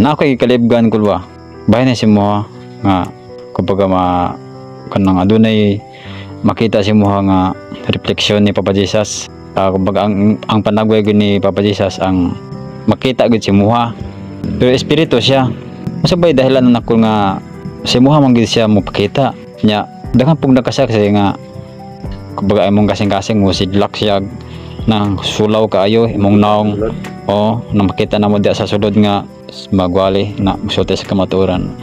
Na ako kalibgan kulwa. Bahin na si mo nga kumbaga ma kanang adunay makita si mo nga refleksyon ni Papa Jesus. Kumbaga ang panagway gyud ni Papa Jesus ang makita gyud si muha. Pero espiritu siya. Masabay dahilan na nako nga si muha man gyud siya mopakita. Nya daghan pug nakasaksi nga kumbaga imong kasing-kasing mo sidlak siya nang sulaw kaayo imong naong o nang makita na mo diya sa sulod nga magwali na musulti sa kamatuoran.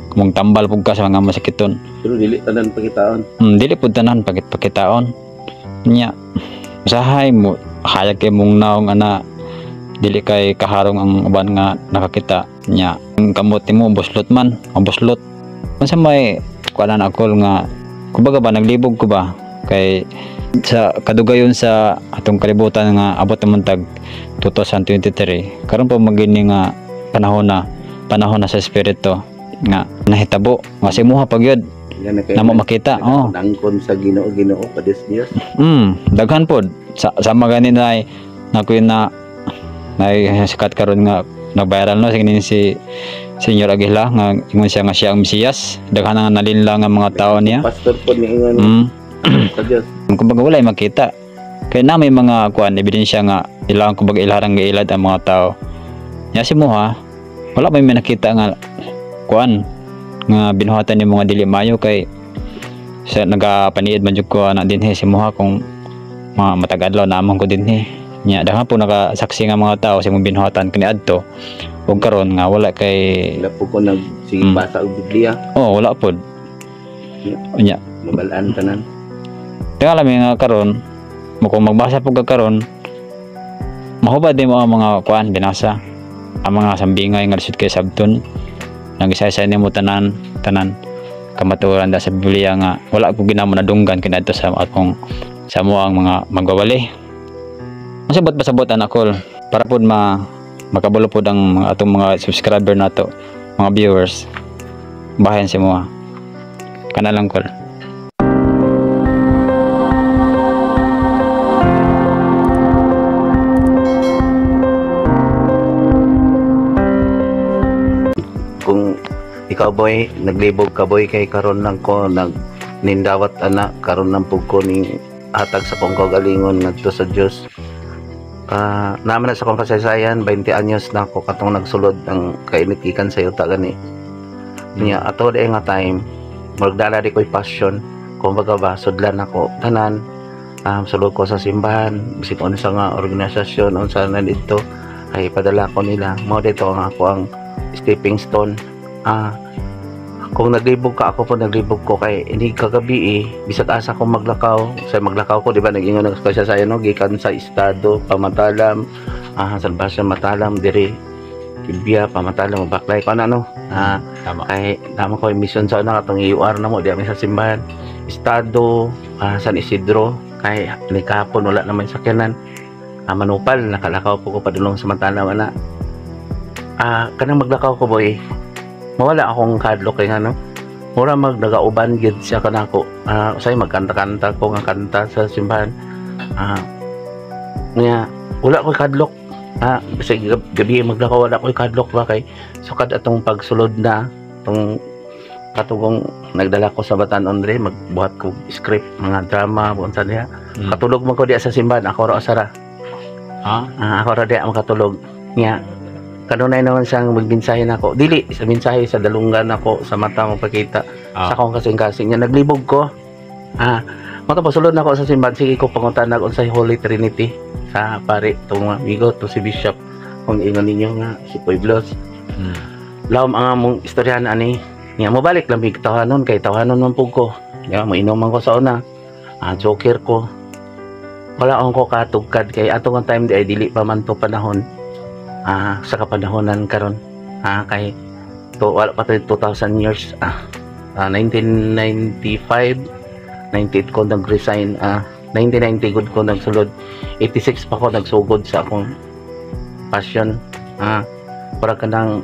Kumong tambal pug ka sa mga masakiton. Pero dili tanan pakitaon. Dili pud tanan pakitaon. Nya usahay mo hayag kay mong naong ana dili kay kaharong ang uban nga nakakita. Nya ang kamot nimo buslot man, ang buslot. Unsa may kuanan ako nga kumbaga ba naglibog ko ba kay sa kadugayon sa atong kalibutan nga abot naman tag 2023 karon pa magini nga panahon na sa espiritu nga nahitabo nga si muha pag yun na mo makita. Oh, nangkon sa Ginoo, Ginoo pa Dios Dios. Daghan pod sa sama gani na nako na nay sikat karon nga nag-viral no si Senyor Aguila nga ingon siya nga siya ang Mesiyas. Daghan nga nalinlang nga mga tao niya. Pastor pod ni ingon sa Dios. Kumbaga walay makita. Kaya na may mga kuan ebidensya nga ilang kumbaga ilarang giilad ang mga tao. Nya si muha wala may nakita nga kuan nga binuhatan ni mga dili mayo kay sa nagapaniid man jud ko ana dinhi si muha kung mga matag adlaw na among ko dinhi. Nya daghan po nakasaksi nga mga tao sa imong binuhatan kaniadto ug karon nga wala kay wala po ko nag sige basa og Biblia. Oh, wala pod. Nya mabalaan tanan. Kaya alam nga karon mo kung magbasa pug ka karon mahubad din mo ang mga kuan binasa ang mga sambingay nga lisod kay sabton nag-isa-isa nimo tanan tanan kamatuoran da sa Biblia nga wala ko ginamo nadunggan kaniadto sa atong sa mo ang mga magwawali. Masabot pasabot anak kol para pud ma makabalo pud ang mga atong mga subscriber nato, mga viewers. Bahin si mo. Kana lang kol. Kung ikaw boy naglibog ka boy kay karon lang ko nag nindawat ana karon lang pug ko ning hatag sa kong kaugalingon ngadto sa Dios. Naman na sa kong kasaysayan 20 anyos na ako katong nagsulod ang kainit gikan sa yuta gani. Nya ato di nga time magdala di ko'y passion kumbaga ba sudlan ako tanan, sulod ko sa simbahan bisig unsa nga organisasyon unsa na didto ay padala ko nila mao dito ang ako ang stepping stone. Kung naglibog ka ako po naglibog ko kay hindi kagabi bisag asa ko maglakaw sa maglakaw ko di ba nag-ingon nag kasaysayan no gikan sa estado Pamatalam, Salvacion Matalam diri Kibya Pamatalam baklay ko na no. Tama. Kay tama ko mission sa una katong EUR na mo di ami sa simbahan estado, San Isidro kay ni kahapon wala naman sakyanan. Manupal nakalakaw po ko padulong sa Matalam ana. Kanang maglakaw ko boy mawala akong kadlok kay ngano mura mag nagauban gid siya kanako. Usay magkanta-kanta ko nga kanta sa simbahan. Nya wala koy kadlok. Sa gabi maglakaw wala koy kadlok ba kay sukad atong pagsulod na tong katugong nagdala ko sa Batan Andre magbuhat ko script mga drama unsa niya. Katulog man ko diya sa simbahan ako ra sara. Ako ra diya makatulog. Nya kanunay naman siyang magmensahe nako. Dili sa mensahe sa dalunggan nako sa mata mo pakita. Sa akong kasing-kasing niya naglibog ko. Mo to pasulod nako sa simbahan sige ko pangutan nag unsay Holy Trinity sa pare tong amigo to si Bishop kung ingon ninyo nga si Pueblos. Lawom ang among istoryahan ani. Nya mobalik lang mig tawanon kay tawanon man pug ko. Nya moinom man ko sa una. Joker ko. Wala akong ko katugkad kay atong ang time di ay dili pa man to panahon. Sa kapanahonan karon. Kay to wala pa to 2000 years. 1995, 98 ko nag-resign, 1990 good ko nagsulod. 86 pa ko nagsugod sa akong passion. Murag kanang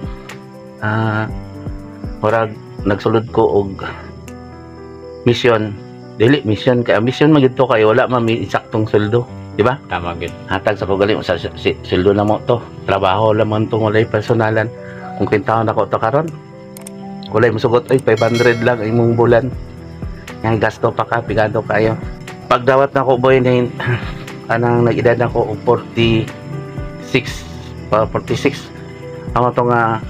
murag nagsulod ko og mission. Dili mission kay mission man gid to kay wala man may insaktong sweldo, di ba? Tama gid. Hatag sa kagaling sa sweldo na mo to. Trabaho lamang to walay personalan. Kung kwentahon ako to karon, walay musugot oy, 500 lang imong bulan. Yang gasto pa ka, pigado kayo. Pagdawat na ko, boy, na kanang nag-edad na ko og 46 pa, 46 amo to nga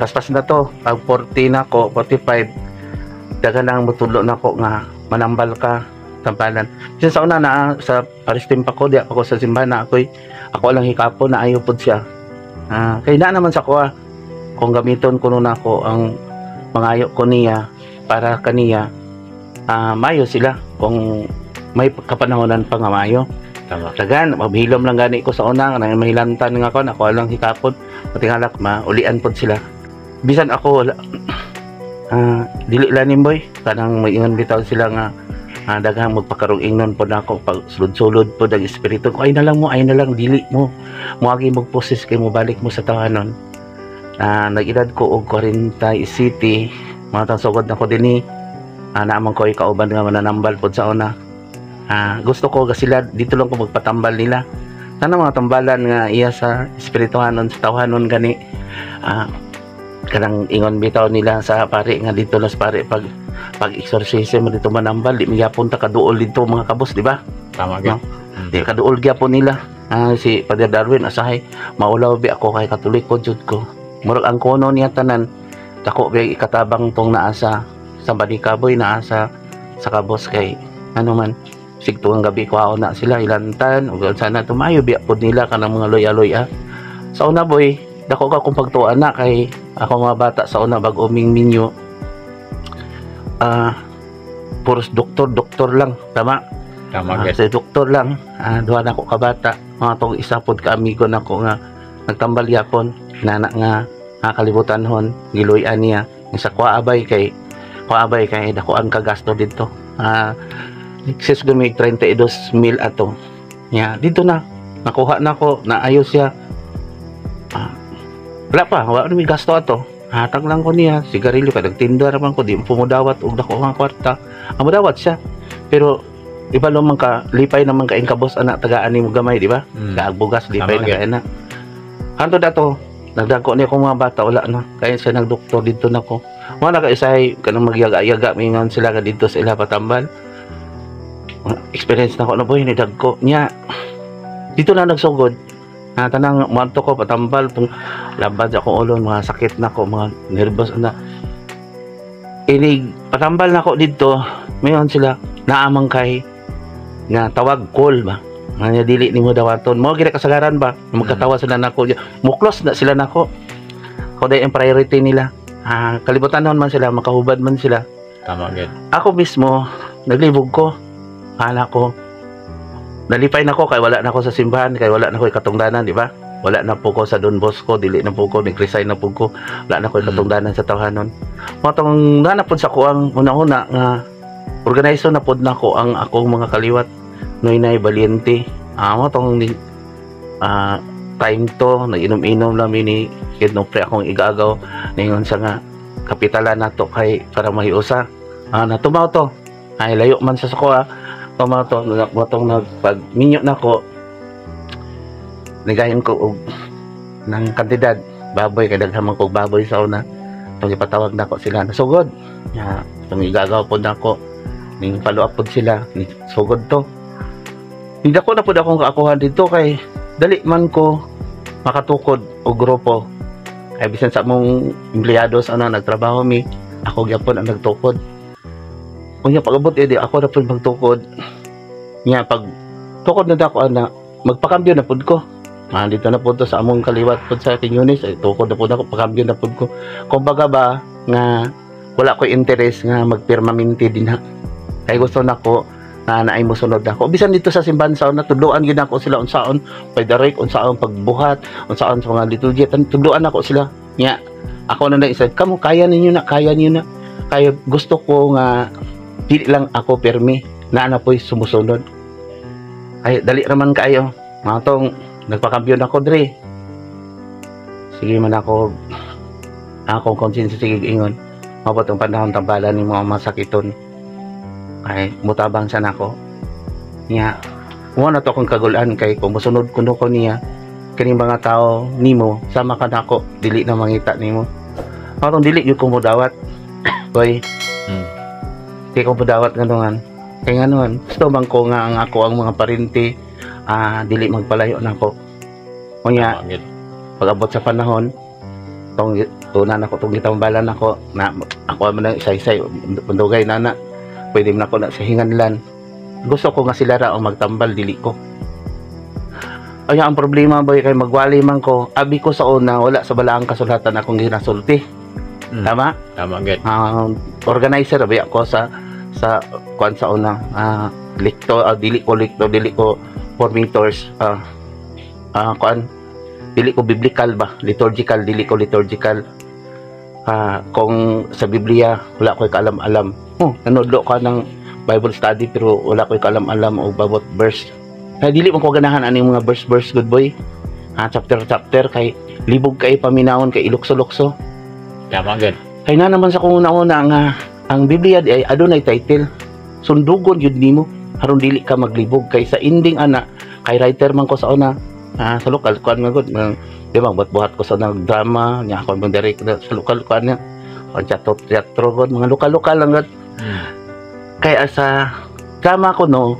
paspas na to. Pag 40 na ko, 45, daghan lang mutudlo na ko nga manambal ka, tambalan. Bisan sa una na sa paristim pa ko, di pa ko sa simbahan na ako'y ako lang hikapon na ayo pod siya. Ah, kay na naman sa kuha kung gamiton kuno nako ang mangayo ko niya para kaniya, mayo sila kung may kapanahonan pa nga mayo. Dagan mabhilom lang gani ko sa una nga mahilantan nga ko ako lang hikapon, patingalak maulian pod sila bisan ako wala. Dili lanim, boy, kanang maingon bitaw sila nga daghang magpakarong ingnon pod nako pag sulod-sulod pod ang espiritu ko, ay na lang mo, ay na lang, dili mo moagi magposes kay mo balik mo sa tawanon. Nag-edad ko og 47, mga tang sugod na ko dinhi. Naamang ko kauban nga mananambal pod sa una. Gusto ko sila dito lang ko magpatambal nila, sana mga tambalan nga iya sa espirituhanon, sa tawhanon gani. Kanang ingon bitaw nila sa pare nga dito las pare pag pag exorcism dito manambal, di magyapon ta kaduol dito mga kabos, di ba? Tama gyud. No? Di kaduol gyapon nila. Si Father Darwin asahay maulaw bi ako kay Katoliko jud ko. Murag ang kono niya tanan dako bi ikatabang tong naa sa Badikaboy, naa sa kabos, kay ano man sigtuang gabi ko na sila ilantan ug sana tumayo biya pod nila kanang mga loya-loya sa una, boy. Dako ka kung pagtuan na kay ako mga bata sa una bag uming minyo, puros doktor doktor lang, tama? Tama gyud. Sa doktor lang. Duha na ko kabata, mga tong isa pod ka amigo nako nga nagtambal yapon nana nga kalibutan hon giluy-an niya. Nga sa kuha abay kay kuha abay kay dako ang kagasto didto. Excess gud 32 mil ato nya dito na nakuha na ko, naayos siya. Wala pa, wala na may gasto ato, hatag lang ko niya sigarilyo kay nagtinda ra man ko, di mo pumudawat og dako ang kwarta. Ang mudawat siya, pero iba man ka, lipay naman ka kabos anak, tagaan nimo gamay, di ba? Kaagbugas, lipay Tama, na kay na kanto dato nagdagko niya akong mga bata, wala na kaya siya nagdoktor dito na ko, wala ka isay kanang magyaga-yaga, mingon sila ka dito sa ila patambal. Experience na ko na, boy, ni dagko niya dito na nagsugod na tanang muadto ko patambal tung labad sa akong ulo, mga sakit na ko, mga nervous na. Inig patambal na ko dito, mayon sila naamang kay nga tawag call ba nga dili nimo dawaton mo gid kasagaran ba magkatawa sila nako, mo close na sila nako ko dai ang priority nila. Kalibutan man sila, makahubad man sila. Tama gyud. Ako mismo naglibog ko, akala ko nalipay na ko kay wala na ko sa simbahan, kay wala na ko katungdanan, di ba? Wala na po ko sa Don Bosco, dili na po ko, nag-resign na po ko, wala na ko katungdanan sa tawhanon. Mo tong na pod sa kuang una-una nga organizer na pod nako ang akong mga kaliwat, Noynay Valiente. Mo tong time to nag-inom-inom lang mi ni Kid pre akong igagaw, ningon sa nga kapitalan nato kay para mahiusa. Natumaw to ay layo man sa sako. Tumaw to mo tong nagpag minyo nako, nigayon ko og ng kantidad baboy kay daghan man kog baboy sa una. Tong ipatawag nako sila, nasugod ya tong igagaw pod nako, ning follow up pod sila, ni sugod to. Hindi ko na pod akong kaakuhan dito kay dali man ko makatukod og grupo kay bisan sa among empleyado sa ano nagtrabaho mi, ako gyapon ang nagtukod. Unya pag-abot eh, di ako na pud magtukod nya. Pag tukod na dako ana, magpakambyo na pud ko. Dito na pud to sa among kaliwat pud sa Quiñones, ay tukod na pud ako, pakambyo na pud ko. Kumbaga ba nga wala ko interest nga magpirmaminti din ha, kay gusto nako na naay mosunod ako bisan dito sa simbahan sa una. Tudloan gyud nako sila unsaon pagdirect, unsaon pagbuhat, unsaon sa mga liturgy, tudloan nako sila. Nya ako na na isa kamo, kaya ninyo na, kaya niyo na. Kaya gusto ko nga dili lang ako pirmi na na po'y sumusunod ay dali raman kaayo. Mga tong nagpakambyo na ko dre, sige man ako akong konsensya, sige ingon mabot ang panahon tambalan ni mga masakiton ay mutabang sa nako. Nya mo na to akong kagulan kay kung mosunod kuno ko niya. Kining mga tao nimo sama ka nako, dili na mangita nimo. Atong dili gyud ko modawat, boy. Di ko modawat nganuhan. Kay nganuhan, gusto man ko nga ang ako ang mga parinti dili magpalayo nako. Unya Tama gyud. Pag-abot sa panahon tong tunan ako tong gitambalan ako na ako man ang isa-isay pandugay na na pwede man ako na sa hinganlan. Gusto ko nga sila ra ang magtambal, dili ko. Ay, ang problema, boy, kay magwali man ko, abi ko sa una wala sa balaang kasulatan akong ginasulti. Tama. Tama gyud. Organizer abi ako sa kuan sa una, lector, dili ko lector, dili ko formators, kuan, dili ko biblical ba, liturgical, dili ko liturgical. Kung sa Biblia wala ko'y kaalam-alam. Oh, nanudlo ka ng Bible study pero wala ko'y kaalam-alam og about verse. Kaya dili man ko ganahan ani mga verse verse, good boy, chapter chapter, kay libog kay paminawon, kay ilukso-lukso. Tama gyud. Kay na naman sa kung una-una nga ang Biblia di ay adunay title. Sundugon yun nimo aron dili ka maglibog kay sa ending ana, kay writer man ko sa una, sa lokal kuan nga gud, di ba, buhat-buhat ko sa nag drama nya ako ang direct sa lokal kuan nga o teatro teatro gud, mga lokal-lokal lang gud. Kaya sa drama ko no,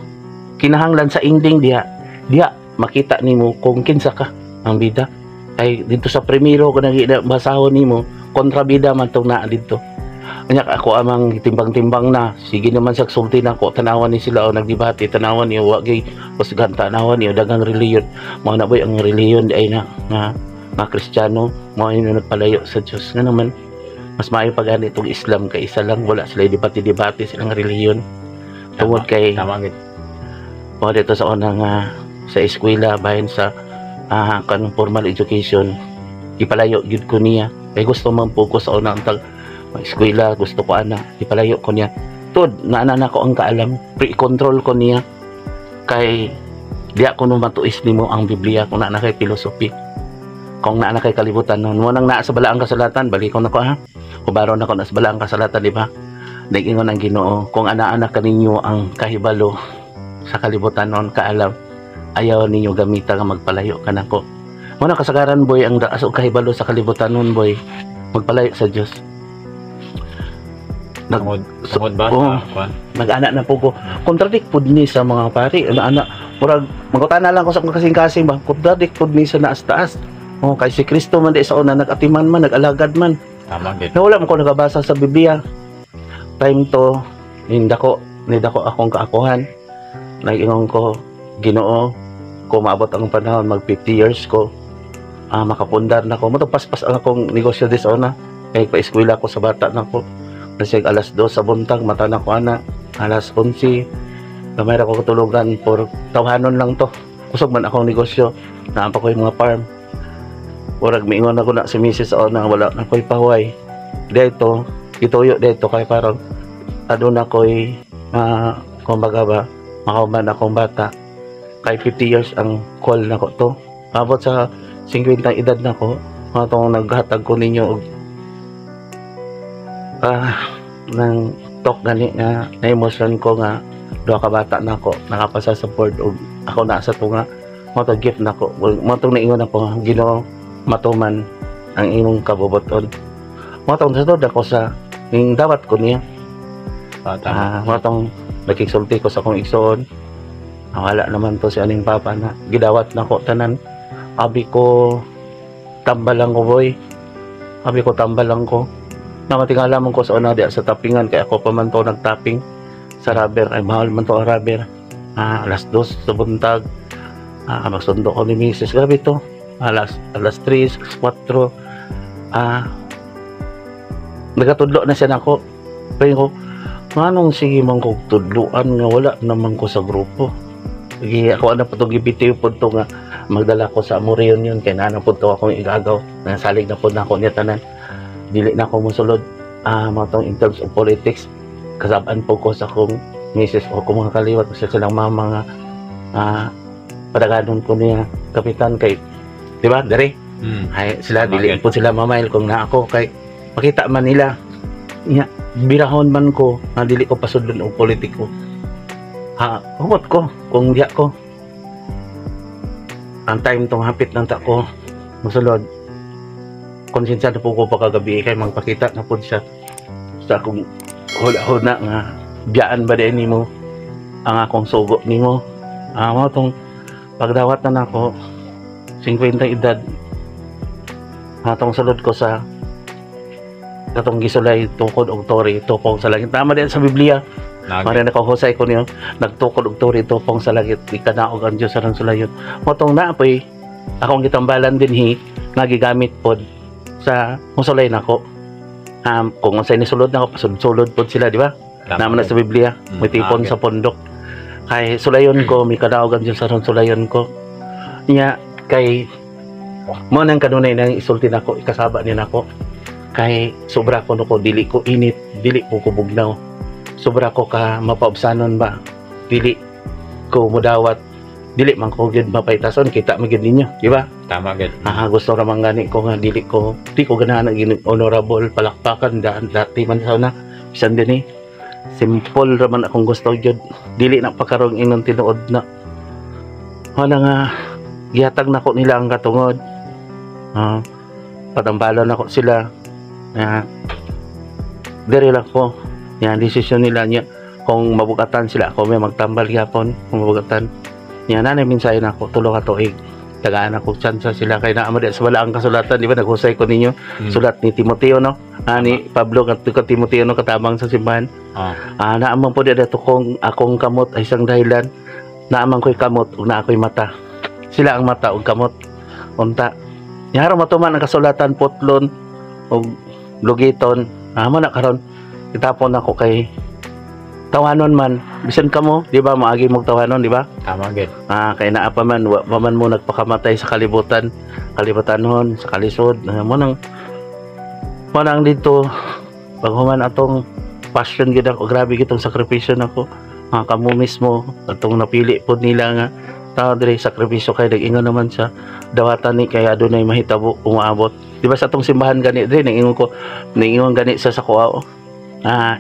kinahanglan sa ending diha diha makita nimo kung kinsa ka ang bida. Kay dito sa primero kung basahon nimo, kontrabida man tong naa didto. Anya ako amang timbang-timbang na sige naman sa sulti nako, tanawan ni sila o nagdebate, tanawan ni wa gay kusgan, tanawan ni daghang reliyon mo na, boy. Ang reliyon ay na nga mga Kristiyano mo ay nagpalayo sa Dios. Nga naman mas maayo pag ani itong Islam kay isa lang, wala sila debate-debate silang reliyon tungod kay Tama gyud. Mo dito sa unang sa eskwela, bahin sa kanang formal education, ipalayo gyud ko niya kay gusto man po ko sa unang tag eskwela, gusto ko ana, ipalayo ko niya tud naana na ko ang kaalam, pre-control ko niya kay diya ko no matuis nimo ang Biblia kung naa na kay philosophy, kung naa na kay kalibutan nun mo nang naa sa balaang kasulatan. Balik ko na ko ha, kubaro na ko na sa balaang kasulatan, di ba? Nag-ingon ang Ginoo, kung ana-ana kaninyo ang kahibalo sa kalibutan noon, kaalam, ayaw ninyo gamita nga magpalayo kanako. Mo na kasagaran, boy, ang daas og kahibalo sa kalibutan noon, boy, magpalayo sa Dios. Tungod tungod ba Oo. sa kuan? Nag-ana na po ko, contradict pud ni sa mga pari ana ana, murag mangutana lang ko sa akong kasing-kasing ba, contradict pud ni sa naas taas. Oh, kay si Kristo man di sa una nag-atiman man, nag-alagad man. Tama gyud. Na wala mo ko nagabasa sa Biblia. Time to, nindako, nindako akong kaakuhan. Nag-ingon ko, "Ginoo, kung maabot ang panahon, mag 50 years ko, makapundar na ko." Matupaspas ang akong negosyo this una. Kaya pa-eskwela ko sa bata na ko. Kasi alas 2 sa buntag, mata na ko ana. Alas 11, gamay ra ko katulugan for tawhanon lang to. Kusog man akong negosyo. Naa pa ko yung mga farm. Murag miingon ako na si Mrs. O na wala na ko'y pahuway. Dito, ituyo dito kay parang aduna ko'y kumbaga ba, makauman akong bata. Kay 50 years ang call na ko to. Abot sa 50 edad na ko, mga tong naghatag ko ninyo og ng talk gani nga na-emotion ko nga duha ka bata na ako nakapasa sa board og ako naa sa tunga mo to, gift na ko mo tong naingon ako, "Ginoo, matuman ang imong kabubuton." Mo tong sa ako sa ning dawat ko niya. Tama. Mo tong nakigsulti ko sa akong igsoon. Wala naman to si aning papa na gidawat na ko tanan. Abi ko tambal lang ko, boy. Abi ko tambal lang ko. Namatingala man ko sa una di sa tapingan kay ako pa man to nagtaping sa rubber, ay mahal man to ang rubber. Alas 2 sa buntag. Magsundo ko ni Mrs. Grabe to. Alas alas 3, 4. Nagatudlo na siya nako. Pero ko, nganong sige man kog tudluan nga wala naman ko sa grupo? Sige, ako na po itong gibitiw po to nga magdala ko sa amo reunion kay naa na po to akong igagaw. Nasalig na po na ako niya tanan. Dili na ako mosulod mga tong in terms of politics. Kasabaan po ko sa akong misis o kung mga kaliwat kasi silang mama nga padaganon ko niya kapitan kay di ba dere? Ay sila dili po sila mamail kung na ako kay makita man nila nya birahon man ko nga dili ko pasudlon og politiko. Ha, hugot ko kung diya ko. Ang time tong hapit ng tako mosulod, konsensya na po ko pagkagabi kay magpakita na po siya sa akong hula-huna nga biyaan ba din nimo ang akong sugo nimo. Mao tong pagdawat na nako 50 edad, atong sulod ko sa katong gisulay, tukod og tori, tupong sa langit. Tama din sa Biblia. Mare nakahusay ko niyo, nagtukod og tori, tupong sa langit, ikanaog ang Dios aron sulayon. Mao tong naapoy akong gitambalan dinhi nga gigamit pod sa musulay nako. Kung unsay nisulod nako, pasulod-sulod pod sila, di ba? Naman na sa Biblia, may tipon sa pondok. Kay sulayon ko, may kanaog ang Dios aron sulayon ko. Nya kay mo nang kanunay nang isulti nako, ikasaba ni nako. Kay sobra ko no ko, dili ko init, dili ko ko bugnaw. Sobra ko ka mapaubsanon ba? Dili ko mudawat, dili man ko gyud mapaytason, kita man gyud ninyo, di ba? Tama gyud. Gusto ra man gani ko nga dili ko, di ko ganahan ang honorable palakpakan daan dati man sa una. Bisan din eh. Simple ra man akong gusto gyud. Dili na pakarong ingon tinuod na. Wala nga gihatag nako nila ang katungod. Patambalan nako sila. Diri lang ko. Yan desisyon nila niya. Kung mabugatan sila, ako may magtambal gyapon kung mabugatan. Niya nanay mensahe nako tulo ka tuig. Tagaan ako tsansa sila kay naa man sa wala ang kasulatan, di ba? Naghusay ko ninyo sulat ni Timoteo, no, ni Pablo ngadto ka Timoteo, no, katabang sa simbahan. Naa man po dito kung akong kamot ay isang dahilan, naa man ko'y kamot ug naa ko'y mata, sila ang mata ug kamot unta yaro matuman ang kasulatan, putlon ug lugiton. Mo na karon itapon ako kay tawanon man bisan kamo, di ba? Maagi mong tawanon, di ba? Tama gyud. Kay naa pa man, wa pa man mo nagpakamatay sa kalibutan, kalibutanon, sa kalisod. Mo nang dito paghuman atong passion gid ako, grabe gitong sakripisyo nako. Mga kamo mismo atong napili pod nila nga tao diri, sakripisyo kay nag-ingon naman sa dawatan ni kay adunay mahitabo umaabot. Di ba sa atong simbahan gani diri nag-ingon ko, nag-ingon gani sa kuao.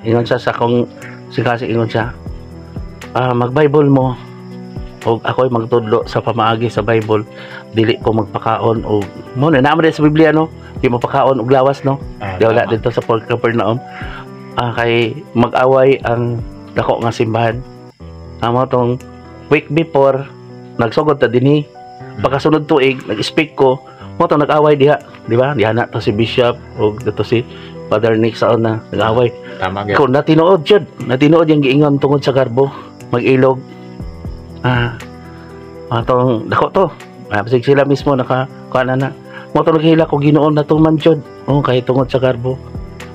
Ingon siya sa akong sikasi, ingon siya. Mag-Bible mo og ako'y magtudlo sa pamaagi sa Bible, dili ko magpakaon og mo na naman sa Biblia, no, di mapakaon og lawas, no. Di wala dito sa Capernaum. Kay mag-away ang dako nga simbahan. Amo tong week before nagsugod ta dinhi. Pagkasunod tuig nag-speak ko, mo tong nag-away diha, di ba? Diha na to si Bishop og dito si Father Nick sa una nag-away. Tama gyud. Kung natinuod jud, natinuod yung giingon tungod sa garbo, mag-ilog. Atong dako to. Basig sila mismo naka kuan na. Mo to naghila ko Ginoo na tuman jud. Oh, kay tungod sa garbo.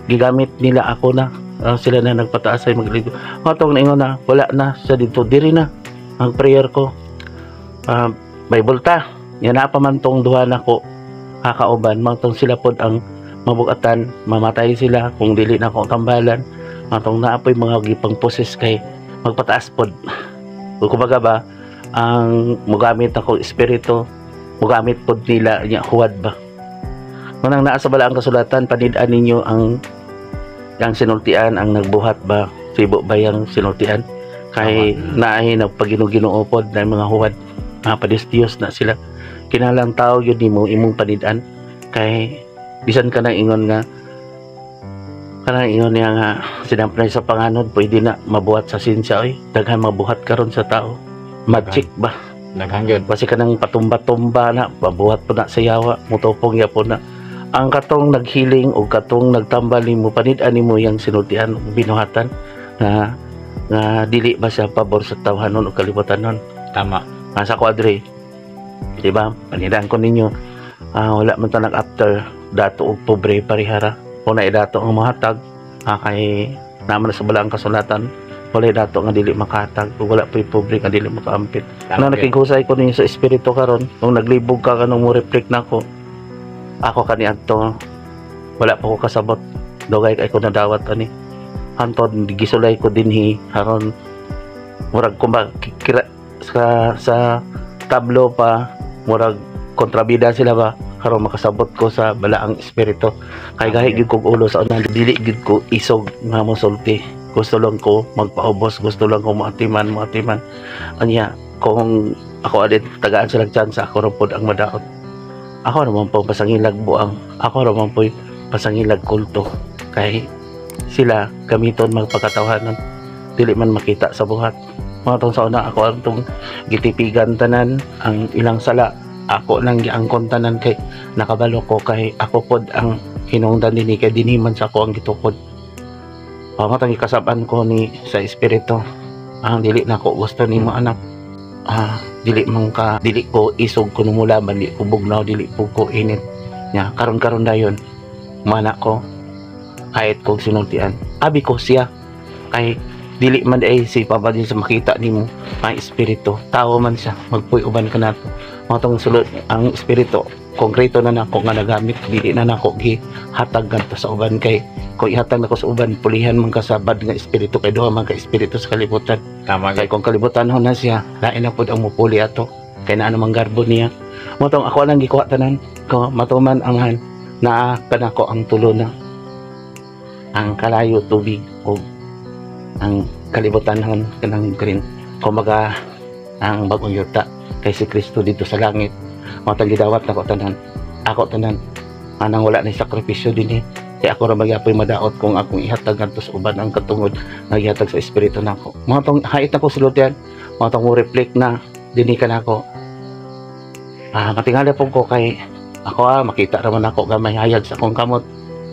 Gigamit nila ako na. Sila na nagpataas ay magligo. Mo tong naingon na wala na sa dito diri na ang prayer ko. Bible ta. Yan na pa man tong duha nako kakauban, mo tong sila pod ang mabugatan, mamatay sila kung dili na ako tambalan. Atong naapoy mga gipang poses kay magpataas pod. O kumbaga ba, ang mugamit ako espiritu, mugamit pod nila nya huwad ba. Manang naa sa balaang kasulatan, panid-an ninyo ang sinultian, ang nagbuhat ba, sibo ba yang sinultian? Kay naay nagpaginoo-ginoo pod na mga huwad, mga padis Dios na sila. Kinalang tao yun nimo imong panid-an kay bisan ka na ingon nga kanang ingon niya nga sinampay sa panganod, pwede na mabuhat sa sinsya, oy. Daghan mabuhat karon sa tao, magic ba. Daghan gyud. Basi kanang patumba-tumba na mabuhat po na sa yawa, mutupong ya po na ang katong naghiling o katong nagtambal nimo, panid-an nimo yang sinultian ug binuhatan nga nga dili ba siya pabor sa tawhanon o kalibutanon. Tama. Nasa kwadre, di ba? Panidaan ko ninyo, wala man ta nag-after dato og pobre, parihara kung na dato ang mahatag. Kay naman sa balaang kasulatan, wala dato nga dili makahatag ug wala po'y pobre nga dili makaampit. Tama Na gyud. Nakighusay ko ninyo sa espiritu karon nung naglibog ka kanong mo reflect nako ako kaniadto, wala pa ko kasabot, dugay kay ko nadawat ani hantod gisulay ko dinhi aron murag kumba kira, sa tablo pa, murag kontrabida sila ba, karon makasabot ko sa balaang espiritu kay gahi gyud kog ulo sa una, dili gyud ko isog nga mosulti, gusto lang ko magpaubos, gusto lang ko moatiman moatiman anya kung Ako adin tagaan sila chance, ako ra pod ang madaot. Ako naman po pasangilag buang, ako naman po pasangilag kulto, kay sila gamiton magpakatawhanan, dili man makita sa buhat. Mga tong sa una, ako ang tong gitipigan tanan ang ilang sala, ako nang giangkon tanan kay nakabalo ko kay ako pod ang hinungdan dinhi, kay dinhi man sa ako ang gitukod. Pamatang gikasab-an ko ni sa espiritu ang dili nako gusto nimo, anak. Dili man ka, dili ko isog kuno mulaban, di ko bugnaw, dili po ko init nya. Karon karon dayon mana ko kahit kog sinultian, abi ko siya kay dili man ay si Papa sa makita nimo ang espiritu, tao man siya, magpuy uban ka nato. Mga tong sulod ang espiritu, konkreto na nako nga nagamit, dili na nako gihatag ngadto sa uban, kay kung ihatag nako sa uban, pulihan man ka sa bad nga espiritu, kay duha man ka espiritu sa kalibutan. Tama. Kay kung kalibutan ho na siya, lain na pod ang mupuli ato, kay naa namang garbo niya. Mo tong ako lang gikuha tanan ko matuman ang han naa kanako ang tulo na ang kalayo, tubig o ang kalibutan hon kanang green, kumbaga ang bagong yuta kay si Kristo dito sa langit. Mo tong gidawat nako tanan, ako tanan, anang wala na sakripisyo dinhi, kay ako ra magyapoy madaot kung akong ihatag ngadto sa uban ang katungod nagihatag sa espiritu nako. Mga tong hait nako sulutian, mga tong mo reflect na dinhi ka nako. Matingala po ko kay ako, makita raman ako gamay hayag sa akong kamot.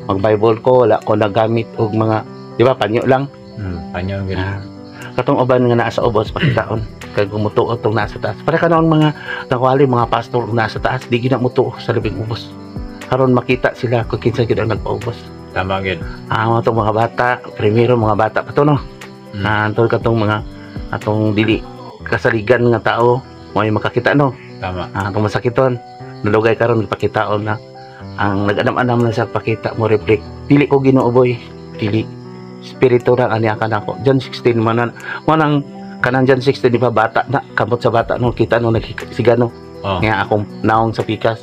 Mag Bible ko, wala ko nagamit og mga, di ba, panyo lang. Panyo gid. Katong uban nga naa sa ubos pakitaon kay gumutuo tong naa sa taas. Para kanaon mga nakuhali mga pastor nga naa sa taas, di gina mutuo sa labing ubos. Karon makita sila kung kinsa gid ang nagpaubos. Tama gid. Mga tong mga bata, primero mga bata pa to, no. Antol katong mga atong dili kasaligan nga tao, mo makakita, no. Tama. Atong masakiton nalugay karon ipakitaon na ang nag-anam-anam na sa pakita mo reflect. Dili ko Ginoo, boy, dili, spirito ra ani akan ako. John 16 man na mo nang kanang John 16, di ba, bata na kamot sa bata, no, kita, no, nagsigano. Nga akong naong sa pikas,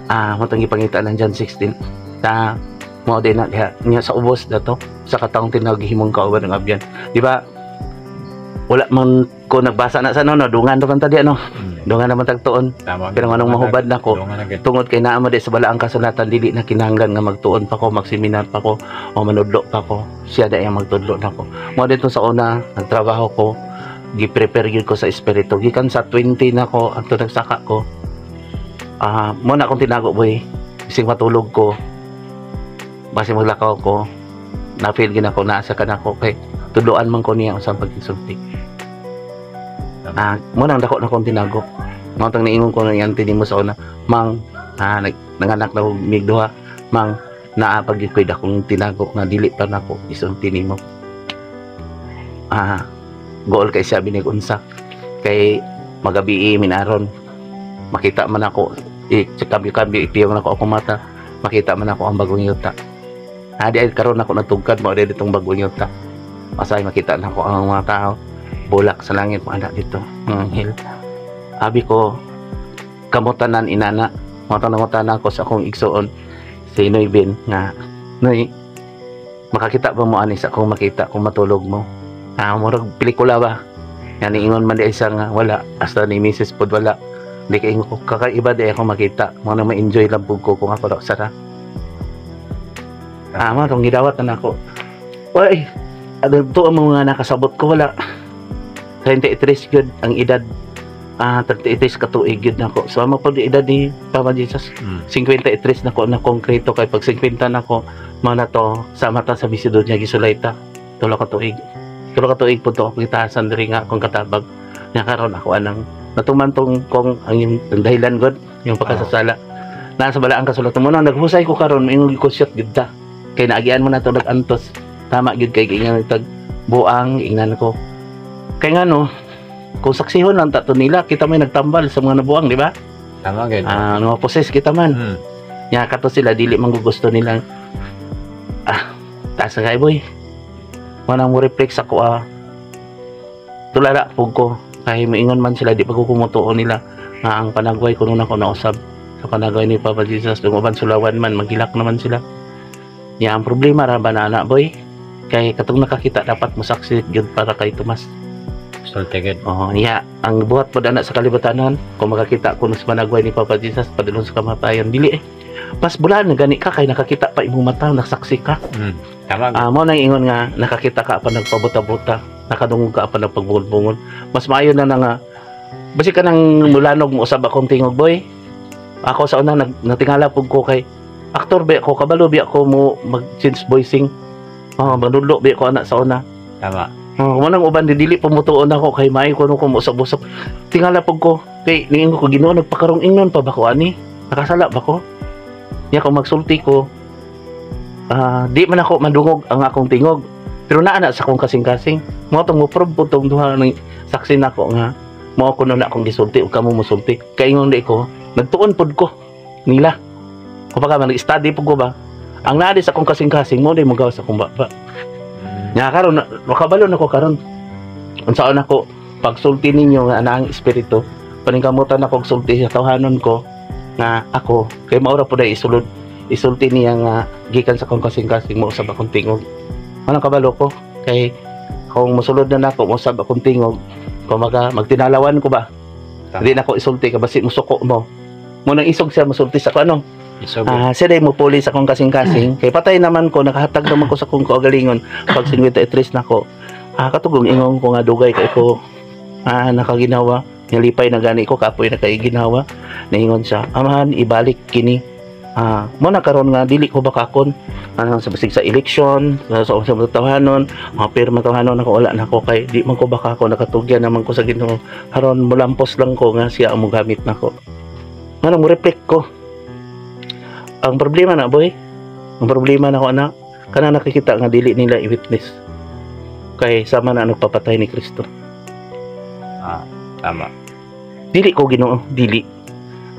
mo tong gipangita ng John 16 ta mo din na diha nya sa ubos dato sa katawong tinawag himong kauban ng abyan, di ba? Wala man ko nagbasa na sa no, no, dungan naman ta diya, no. Dungan naman tagtuon. Tama. Pero anong mahubad nako? Dungan na gid. Tungod kay naa mo di sa balaang kasulatan, dili na kinahanglan nga magtuon pa ko, magseminar pa ko o manudlo pa ko. Siya da ang magtudlo nako. Mo dito sa una nagtrabaho ko, gi-prepare gyud ko sa espiritu gikan sa 20 na ko adto nagsaka ko. Mo na akong tinago, boy. Bising matulog ko, basi maglakaw ko, na feel gid ako naa sa kanako kay tudloan man ko niya unsang pagkisulti. Mo nang dako na akong tinago. Mo tang niingon ko na yan mo sa una, mang nanganak na og mig duha, mang naa pag ko'y dakong tinago nga dili pa nako isulti nimo. Gool kay siya binig unsa kay magabi minaron makita man ako i kambyo-kambyo, ipiyong nako akong mata, makita man ako ang bagong yuta. Di ay karon ako natugkad mo di itong bagong yuta, masay makita na ako ang mga tao bulak sa langit mga anak dito, mga anghel. Abi ko kamutanan inana mga nangutana ako sa akong igsuon si Noy Ben nga, "Noy, makakita ba mo ani sa akong makita kung matulog mo?" Murag pelikula ba nga niingon man di isa nga wala, hasta ni Mrs. pod wala. Di kay ko kakaiba di ako makita mo na ma-enjoy lang pud ko kung ako ra sara. Mo tong gidawat na nako. Oy, adto ang mga nakasabot ko, wala. 33 gyud ang edad. 33 ka tuig gyud nako. So amo pud edad ni Papa Jesus. 53 na ko na konkreto, kay pag 50 na ko mao na to sa mata sa Macedonia gisulay ta. 3 ka tuig. 3 ka tuig po to gitahasan diri nga akong katabag. Nya karon ako anang natuman tong kong ang, yung, ang dahilan god yung pagkasasala. Nasa balaang kasulatan mo na naghusay ko karon, maingon ko shot gid ta. Kay naagian mo na to nag-antos. Tama gyud kay giingan tag buang ingnan ko. Kay ngano kung saksihon lang ta to nila, kita may nagtambal sa mga nabuang, di ba? Tama gid. Mga poses kita man. Nya kato sila dili man gusto nilang taas na kay boy. Manang mo reflect sa ko. Tulala pug ko kay moingon man sila, di pa ko kumutuo nila nga ang panagway kuno nako nausab sa panagway ni Papa Jesus. Uban sulawan man, maghilak naman sila. Nya ang problema ra ba na, boy, kay katong nakakita dapat mosaksi gyud para kay Tomas. Sulti gid. Oh, niya ang buhat pod ana sa kalibutanon, kung makakita ko sa panagway ni Papa Jesus padulong sa kamatayon, dili eh. Mas bulan na gani ka kay nakakita pa imong mata, nasaksi ka. Tama. Ah, mo nang ingon nga nakakita ka pa nagpabuta-buta, nakadungog ka pa nagpagbungol-bungol. Mas maayo na na nga basi ka nang mulanog mo usab akong tingog, boy. Ako sa una natingala pug ko kay aktor ba ako, kabalo ba ako mo mag change voicing. Oh, manudlo ba ako ana sa una. Tama. Oh, mo nang uban di dili pumutuon ako kay maayo kuno ko mousab-usab. Tingala pug ko kay niingon ko, Ginoo, nagpakarong ingnon pa ba ko ani? Nakasala ba ko? Nya kung magsulti ko, di man ako madungog ang akong tingog. Pero naa na sa akong kasing-kasing. Mo tong mo-prove po tong duha ng saksi nako nga mao kuno na akong gisulti ug kamo mosulti. Kaingon di ko, nagtuon pod ko nila. Kumbaga nag-study pud ko ba. Ang naa di sa akong kasing-kasing mo di mogawas sa akong baba. Nya karon makabalo na ko karon. Unsaon ako pagsulti ninyo nga ana ang espiritu, paningkamutan ako og sulti sa tawhanon ko nga ako kay maura po dai isulod isulti niya nga gikan sa akong kasing-kasing mo usab akong tingog. Anong kabalo ko kay kung mosulod na nako mo usab akong tingog, kumaga magtinalawan ko ba. Tama. Hindi na ko isulti ka basi musuko mo. Mo nang isog siya musulti sa ko ano. Isog. Ah, siya day mo puli sa akong kasing-kasing. Kay patay naman ko, nakahatag naman ko sa akong kaugalingon pag 53 na ko. Ah, katugong ingon ko nga dugay kay ko nakaginawa. Nalipay na gani ko kapoy na kay ginawa. Niingon siya, "Amahan, ibalik kini." Ah, mo na karon nga dili ko bakakon ano sa basig sa election sa tawhanon, mga pirma tawhanon ako, wala na ako kay di man ko bakakon, nakatugyan naman ko sa Ginoo. Karon mulampos lang ko nga siya ang mogamit nako. Ngano mo reflect ko. Ang problema na, boy, ang problema na ko ana, kana nakikita nga dili nila i-witness. Kay sama na nagpapatay ni Kristo. Ah, tama. Dili ko Ginoo, dili.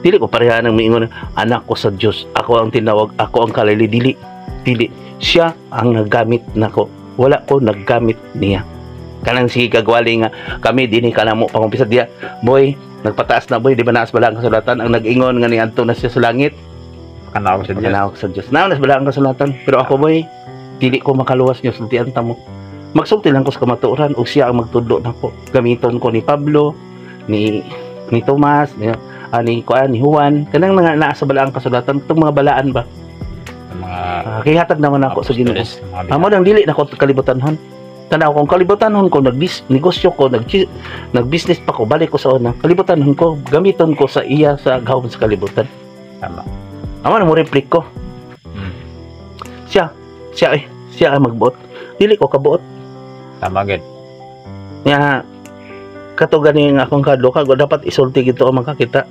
Dili ko pareha ng miingon, anak ko sa Dios, ako ang tinawag, ako ang kalili, dili. Dili. Siya ang naggamit nako. Wala ko naggamit niya. Kanang sige kagwali nga kami dinhi kanamo pangumpisa diya. Boy, nagpataas na, boy, di ba naas bala ang kasulatan ang nag-ingon nga niadto na siya sa langit? Kanawag sa Dios. Panawag sa Dios. Naon nas bala ang kasulatan. Pero ako, boy, dili ko makaluwas niyo sultian ta mo. Magsulti lang ko sa kamatuoran ug siya ang magtudlo nako. Gamiton ko ni Pablo, ni Tomas, ni kuan, ni Juan, kanang mga naa sa balaang kasulatan, itong mga balaan ba? Sa mga Ah, kay hatag naman ako sa Ginoo. apostoles, mga Amo nang dili na ko kalibutanhon. Tanaw kong kalibutanhon ko, nag negosyo ko, nag business pa ko, balik ko sa una. Kalibutanhon ko, gamiton ko sa iya sa gawon sa kalibutan. Tama. Amo na mo reflect ko. Siya, siya eh, siya ang magbuot. Dili ko kabuot. Tama gid. Nga kato gani nga akong kadlo ka dapat isulti gito ang makakita.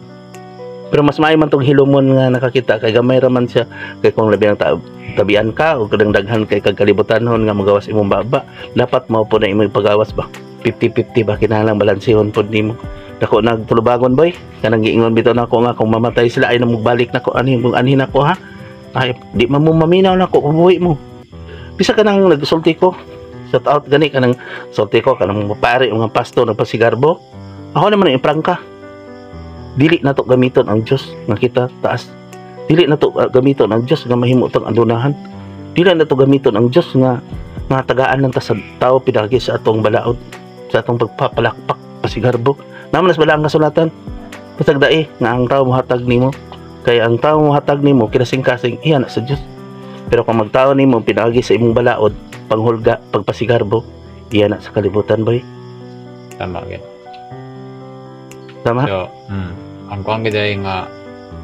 Pero mas maayo man tong hilumon nga nakakita kay gamay ra man siya, kay kung labi ang tabian ka o kadang daghan kay kag kalibutanhon nga magawas imong baba, dapat mao po na imong pagawas ba. 50-50 ba, kinahanglan balansehon pod nimo. Dako nagtulubagon, boy, kanang giingon bitaw nako nga kung mamatay sila ay namugbalik nako ani kung anhin nako ha, ay di man mo maminaw nako kung buhi mo. Bisa kanang nagsulti ko, shout out gani, kanang sulti ko kanang mapari mga pastor nagpasigarbo, ako naman ang iprangka, dili na to gamiton ang Dios nga kita taas, dili na to gamiton ang Dios nga mahimo tang andunahan, dili na to gamiton ang Dios nga nga tagaan lang ta sa tao pidagi sa atong balaod, sa atong pagpapalakpak pasigarbo. Naman nas bala ang kasulatan, basta dae nga ang tao mohatag nimo, kay ang tao mohatag nimo kinasing-kasing iya na sa Dios. Pero kung magtao nimo pinaagi sa imong balaod, panghulga, pagpasigarbo, iya na sa kalibutan, boy. Tama gid. Tama. So, ang kuan gid ay nga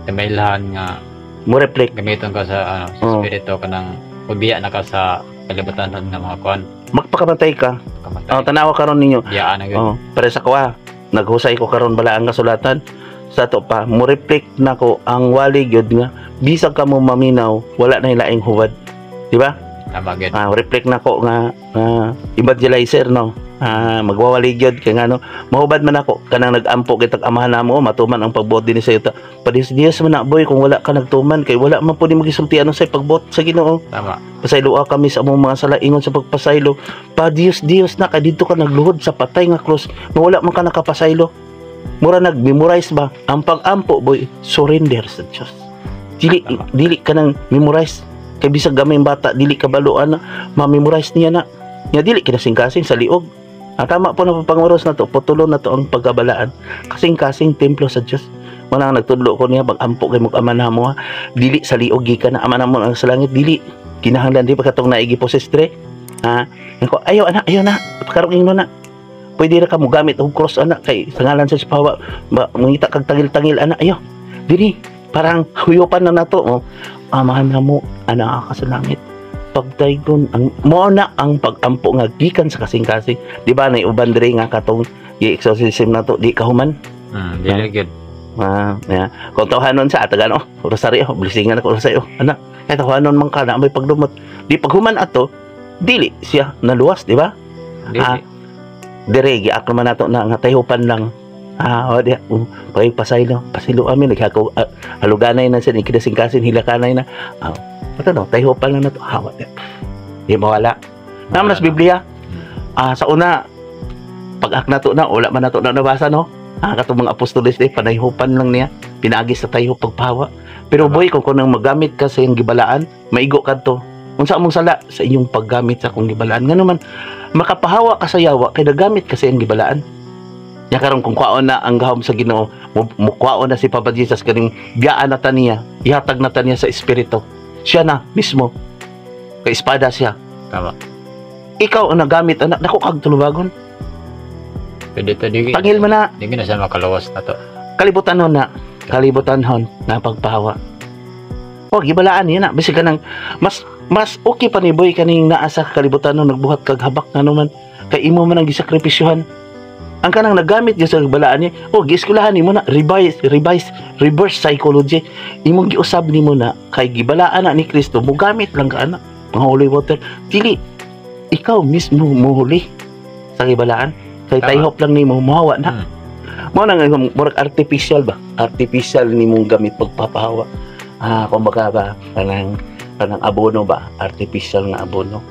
timailhan nga mo reflect. Gamiton ka sa ano, sa Oo. Espiritu kanang pabiya na ka sa kalibutan nga mga kuan. Magpakamatay ka. Kamatay. Oh, tanawa karon ninyo. Biyaan na gid. Oh, pare sa kuha. Naghusay ko karon bala ang kasulatan. Sa to pa, mo reflect nako ang wali gyud nga bisag ka mo maminaw, wala na laing hubad. Di ba? Tama gid. Ah, reflect nako nga evangelizer no. Ah, magwawali gyud kay ngano, mahubad man ako kanang nag-ampo kitag Amahan namo, matuman ang pagbuot dinhi sa yuta. Padis Dios man na, boy, kung wala ka nagtuman kay wala man pud ni magisulti ano sa pagbuot sa Ginoo. Tama. Pasayloa kami sa among mga sala ingon sa pagpasaylo. Pa Dios Dios na kay didto ka nagluhod sa patay nga krus nga wala man ka nakapasaylo. Mura nag-memorize ba ang pag-ampo, boy, surrender sa Dios. Dili Tama. Dili ka nang memorize kay bisag gamay bata dili ka baluan na ma-memorize niya na. Nya dili kinasing-kasing sa liog. Ang tama po na panguros na to, putulon na to ang pagkabalaan. Kasing-kasing templo sa Dios. Wala nga nagtudlo ko niya pag-ampo kay mo ama namo ha. Dili sa liog gikan na ama namo ang sa langit, dili kinahanglan di pa katong naigi posestre. Ha? Nako, ayaw ana, ayaw na. Pagkarong ingno na. Pwede ra ka mo gamit og cross ana kay sa ngalan sa Pawa, ba, mangita kag tangil-tangil ana, ayaw. Dili parang huyupan na nato oh. Amahan na mo ana ka sa langit. Pagdaygon ang mo na ang pag-ampo nga gikan sa kasing-kasing. Di ba nay uban diri nga katong gi-exorcism nato di kahuman? Dili gyud. Ah, yeah. Kung tawhanon sa atagan oh, rosaryo, blessingan ako rosaryo. Ana, kay tawhanon man ka na may pagdumot. Di paghuman ato, dili siya naluwas, di ba? Dili. Ah, dire giak naman nato na nga tayupan lang. Ah, o di, pagpasaylo, pasilo amin naghakaw haluganay na siya ni kidasing-kasin hilakanay na. Ah, pato no, tayupan lang nato. Hawa di. Di mawala. Naman sa Biblia. Ah, sa una pag-ak nato na wala man nato na nabasa no. Ah, katong mga apostoles di panayhupan lang niya, pinaagi sa tayo pagpawa. Pero boy, kung kunang magamit ka sa iyong gibalaan, maigo kadto. Unsa among sala sa inyong paggamit sa akong gibalaan? Ngano man makapahawa ka sa yawa kay nagamit ka sa iyong gibalaan. Nya karon kung kwaon na ang gahom sa Ginoo, mukwaon na si Papa Jesus kaning biyaan na ta niya, ihatag na ta niya sa espiritu. Siya na mismo. Kay espada siya. Tama. Ikaw ang nagamit anak, dako kag tulubagon. Pwede to di. Tangil man na. Di na siya makalawas na to. Kalibutan hon na. Kalibutan hon na pagpahawa. O gibalaan niya na bisag kanang mas mas okay pa ni boy kaning naa sa kalibutan hon nagbuhat kag habak nga naman kay imo man ang gisakripisyohan. Ang kanang nagamit gyud sa gibalaan niya, o gieskwelahan nimo na revise revise reverse psychology. Imong giusab nimo na kay gibalaan na ni Kristo, mogamit lang ka ana mga holy water. Dili ikaw mismo mohuli sa gibalaan kay Tama. tayhop lang nimo mohawa na. Mo na nga murag artificial ba? Artificial nimong gamit pagpapahawa. Ah, kumbaga ba kanang kanang abono ba? Artificial nga abono.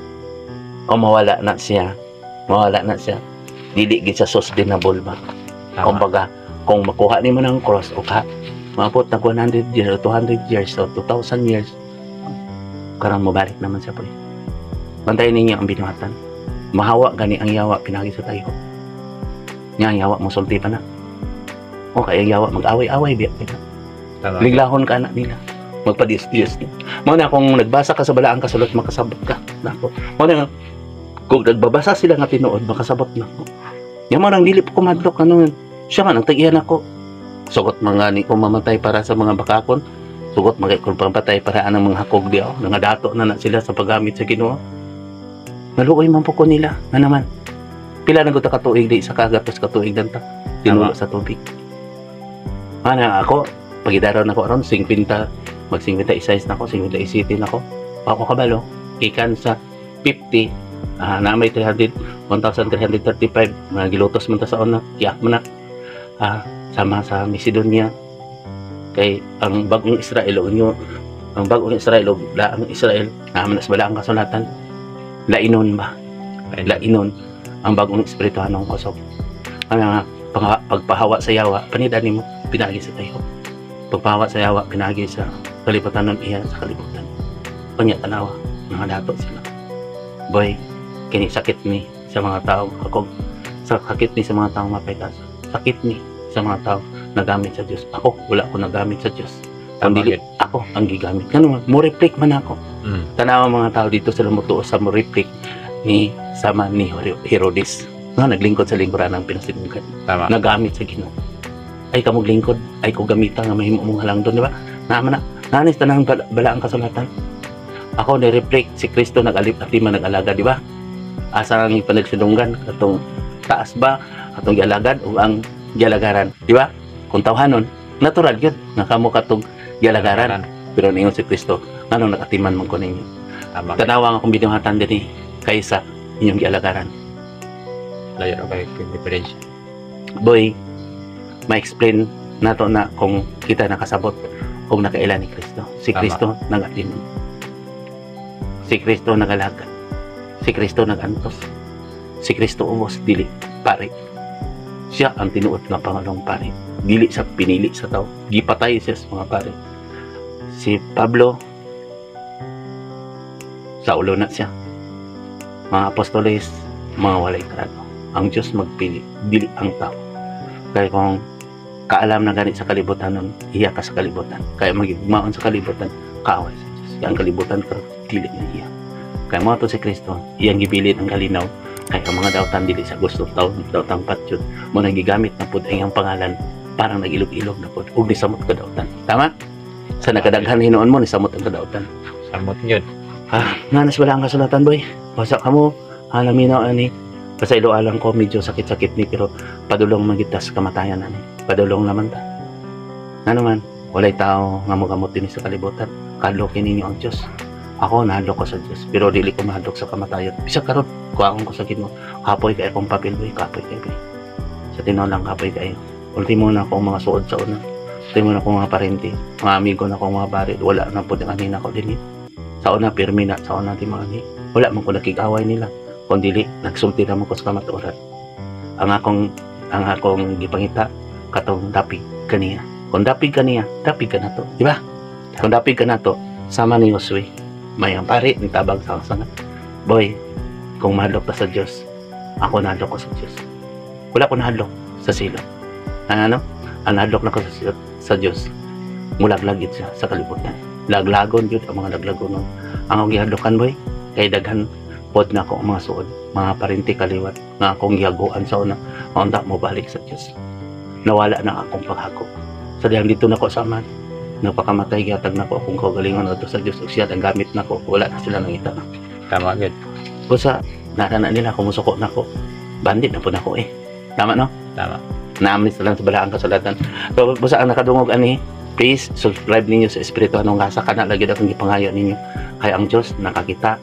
O mawala na siya. Mawala na siya. Dili gid sa sustainable ba? Tama. Kumbaga, kung makuha nimo ng cross o ka maabot na 100 years o 200 years o 2,000 years, karang mabalik naman siya pre. Bantayan ninyo ang binuhatan. Mahawa gani ang yawa pinagi sa tayo. Nya ang yawa mosulti pa na. O kaya ang yawa mag-away-away biya pa na. Tama. Liglahon ka na nila. Magpadis-dis. Mao na kung nagbasa ka sa balaang kasulot makasabot ka. Nako. Mao na kung nagbabasa sila nga tinuod makasabot na ko. Nya mo nang dili pa ko madlok ano siya man ang tag-iyan ako. Sugot mga ni ko mamatay para sa mga bakakon. Sugot mga ko pamatay para anang mga hakog di ako. Nangadato na na sila sa paggamit sa Ginoo. Maluoy man po ko nila. Nga naman. Pila na gud ka tuig di sa kagatos ka tuig danta. Tinulo sa tubig. Ana ako, pagidaraw na ko aron 50, mag 56 na ako, 57 na ako. Ako kabalo, gikan sa 50, na may 300, 1,335, mga gilutos man ta sa una, kiyak man na. Sama sa Macedonia. Kay ang bagong Israel o inyo, ang bagong Israel o laang Israel, naman sa balaang kasulatan, lainon ba? Lainon ang bagong espirituhanong kusog. Ang nga, pagpahawa sa yawa, panida nimo pinagi sa tayo. Pagpahawa sa yawa, pinagi sa kalibutan ng iya sa kalibutan. Unya tanawa, mga dato sila. Boy, kini sakit ni sa mga tao ako, sa sakit ni sa mga tao mapaitas. Sakit ni sa mga tao nagamit sa Dios. Ako, wala ko nagamit sa Dios. Tama Ang dili gyud. ako ang gigamit. Ngano man, mo reflect man ako. Tanawa mga tao dito sila motuo sa mo reflect ni sama ni Herodes nga naglingkod sa lingkuran ng pinasinunggan. Tama. Nagamit sa Ginoo. Ay kamog lingkod, ay ko gamita nga mahimo mong halangdon, di ba? Naman na, nanis tanang balaang kasulatan. Ako ni reflect si Kristo nagalip at man nag-alaga, di ba? Asa ang panagsinunggan katong taas ba atong gialagad o ang gialagaran, di ba? Kung tawhanon, natural gyud nga kamo katong gialagaran. Pero ningon si Kristo, nganong nakatiman man ko ninyo. Tama. Tanawa nga akong binuhatan dinhi kaysa inyong gialagaran. Layo ra kay diferensya. Boy, ma-explain nato na kung kita nakasabot kung nakaila ni Kristo. Si Tama. Kristo nagatiman. Si Kristo nagalaga. Si Kristo nagantos. Si Kristo ubos dili pare. Siya ang tinuod nga pangalong pare. Dili sa pinili sa tao. Gipatay siya sa mga pare. Si Pablo sa ulo na siya. Mga apostoles, mga walay grado. Ang Diyos magpili, dili ang tao. Kaya kung kaalam na gani sa kalibutan nun, iya ka sa kalibutan. Kaya magigmaon sa kalibutan, kaaway sa Diyos. Kaya ang kalibutan pero dili na iya. Kaya mo to si Kristo, iyang gibilin ang kalinaw. Kaya ang mga dautan dili sa gusto tao, dautang patyon, mo nagigamit na pud ang iyang pangalan, parang nagilog-ilog na pud ug nisamot kadautan. Tama? Sa nakadaghan hinuon mo, nisamot ang kadautan. Samot yun. Ah, nanas wala ang kasulatan, boy. Basta kamo, halaminaw ani. Basta alang ko, medyo sakit-sakit ni, pero padulong man kita sa kamatayan ani. Padulong naman ta. Ano man, walay tao nga mogamot dinhi sa kalibutan. Kadlokin ninyo ang Diyos. Ako, nahadlok ko sa Diyos, pero dili ko mahadlok sa kamatayan. Bisa karon, kuhaon ko sa Ginoo. Kapoy kay akong papel, boy. Kapoy kay, boy. Sa tinuod lang, kapoy kayo. Ultimo na akong mga suod sa una. Ultimo na akong mga parente. Mga amigo na akong mga pare. Wala na po ang anina ko din. Sa una, pirmi na. Sa una, di mga ani. Wala man ko nakig-away nila. Kung dili, nagsulti naman ko sa kamatuoran. Ang akong gipangita, katong dapig kaniya. Kung dapig kaniya, dapig ka na to. Di ba? Kung dapig ka na to, sama ni Josue. May ang pare, nitabang sa sanga. Boy, kung mahadlok ta sa Diyos, ako nahadlok ko sa Diyos. Wala ko nahadlok sa silot. Ang ano? Ang nahadlok na ko sa Diyos. Mulaglag yun siya sa kalibutan. Laglagon yun ang mga laglagon. Ang akong gihadlokan, boy, kay daghan pod na ako ang mga suod, mga parinti kaliwat, nga akong gihaguan sa una, maunta mo balik sa Diyos. Nawala na akong paghago. Sa diyang dito na ko sa man, nagpakamatay, gihatag na ko akong kaugalingon adto sa Diyos, ug siya ang gamit na ko, wala na sila nangita. Tama gyud. Busa, nara na nila, kumusuko na ko. Bandit na po na ko eh. Tama no? Tama. Naamni sa lang sa balaang kasulatan. So, busa ang nakadungog ani, please subscribe ninyo sa Espirituhanong Gasa, kana lagi akong gipangayo ninyo. Kay ang Diyos nakakita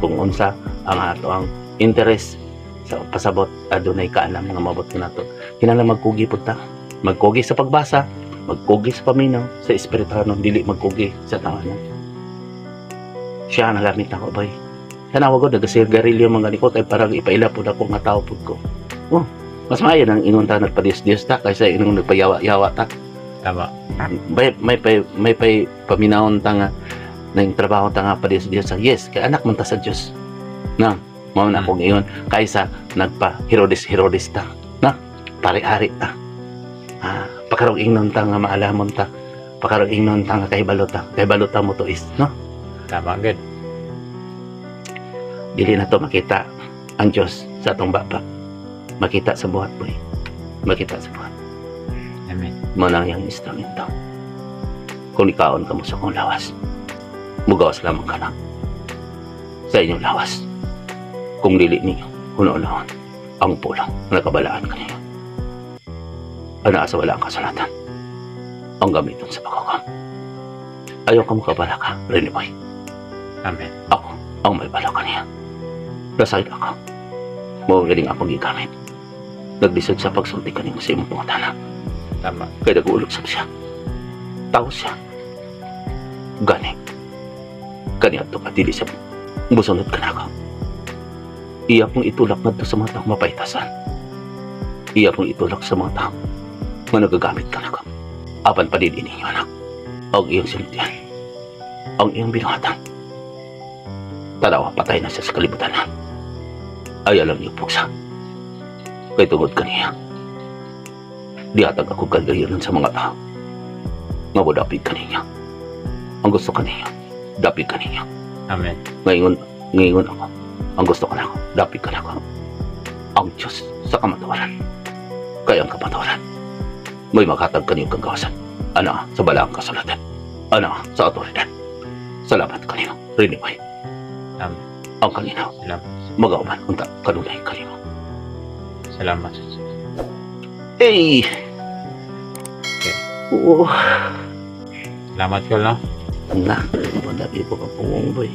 kung unsa ang ato ang interest sa pasabot, adunay kaalam nga mabot nato. Kinahanglan magkugi pud ta. Magkugi sa pagbasa, magkugi sa paminaw sa espirituhanon, dili magkugi sa tawanan. Siya ang nagamit nako, boy. Tanawa ko nagasigarilyo mga gani ko kay parang ipaila pud ako nga tao pud ko. Oh, mas maayo nang ingon ta nagpadiyos-diyos ta kaysa ingon nagpayawa-yawa ta. Tama. May paminawon ta nga nang trabaho ta nga padiyos-diyos sa yes kay anak man ta sa Dios. Na, mao na akong ingon kaysa nagpa Herodes Herodes ta. Na, pari-ari ta. Ah, pakarong ingnon ta nga maalamon ta. Pakarong ingnon ta nga kahibalo ta. Kahibalo ta mo to is, no? Tama gyud. Dili na to makita ang Dios sa atong baba. Makita sa buhat, boy. Makita sa buhat. Amen. Mo nang iyang instrumento. Kung ikaon ka mo sa akong lawas, mugawas lamang ka lang sa inyong lawas. Kung dili ninyo, hunaw-unahon ang pulang nakabalaan kaniyo. Ana sa wala ang kasulatan. Ang gamiton sa paghukom. Ayaw ka makabala ka, Rene Boy. Amen. Ako ang may bala kaniya. Nasayod ako. Mao galing akong gigamit. Naglisod sa pagsulti kanimo sa imong pangutana. Tama. Kaya nag-uulog siya. Tao siya. Gani. Gani ato ka dili siya. Musunod ka na ako. Iya kong itulak ngadto sa mga taong mapaytasan. Iya kong itulak sa mga tao nga nagagamit ka na ako. Apan pa din ninyo, anak. Ang iyong sinultian. Ang iyong binuhatan. Tanawa, patay na siya sa kalibutan na. Ay alam niyo pugsa. Kay tungod kaniya, dihatag ako kagayanan sa mga tao. Nga mo dapig kaniya. Ang gusto kaniya, dapig kaniya. Amen. Ngayon, ngayon ako. Ang gusto ka na ako, dapig ka na ako. Ang Diyos sa kamatawaran. Kaya ang kamatawaran, may maghatag kaniyong kagawasan. Ana sa balaang kasulatan. Ana sa otoridad. Salamat kanino. Rinibay. Amen. Ang kanina, Salamat. Magauban unta kanunay kanimo. Salamat. Hey! Okay. Oo. Salamat ko, no? Na, wala ko ka pungong, boy.